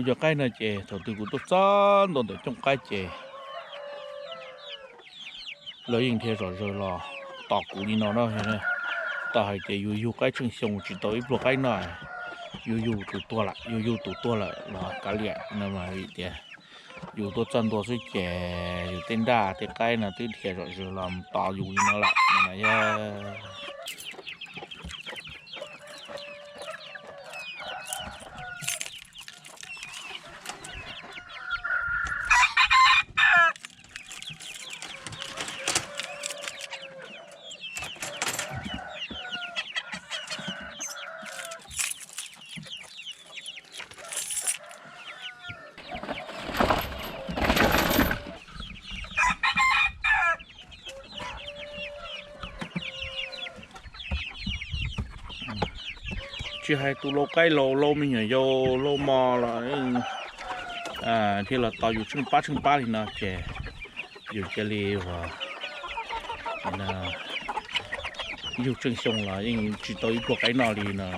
Cov qaib no ces thaum twg kuv tuaj txog ntua ntawm cooj qaib ces lawv yeej dhia zom zaws los tos kuv li no na. Tau hais tias yus yug qaib tsheej xyoo tsis tau ib pluag qaib noj, yus yug tus tuag lawm, yus yug tus tuag lawm los kav liam no mas vim tias yus tuaj txog ntua xwb ces yus tej nraj tej qaib no twb dhia zom zaws los tos yus li no lawm no na yog. Tsis hais tus lau qaib laus, lau me nyuam yaus, lau mos los thiaj los tos yus tsheej pab tsheej pab li no ces yus cia li ua yug tsheej xyoo los yeej tsis tau ib pluag qaib noj li no.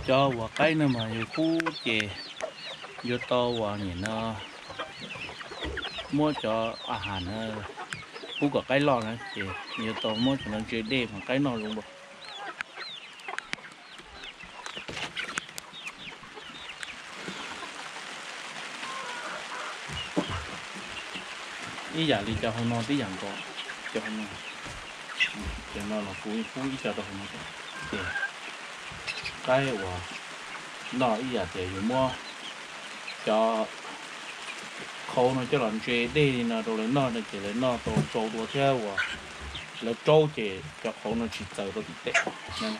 Cov uas qaib no mas yus pub ces yuav tau uas nim no muab cov a has no pub kom qaib loj na ces yuav tau muab cov no ntse dej mas qaib noj zoo dua. Ib yam li cov hauv no tib yam nkaus, cov hauv no, cov no los kuv pub ib co rau hauv no, ces qaib uas noj ib yam tias yus muab cov qhauv no coj los ntse dej li no rau lawv noj no ces lawv noj tau tsau dua thiab uas lawv raub ces cov qhauv no tsis txaws rau tim tes no.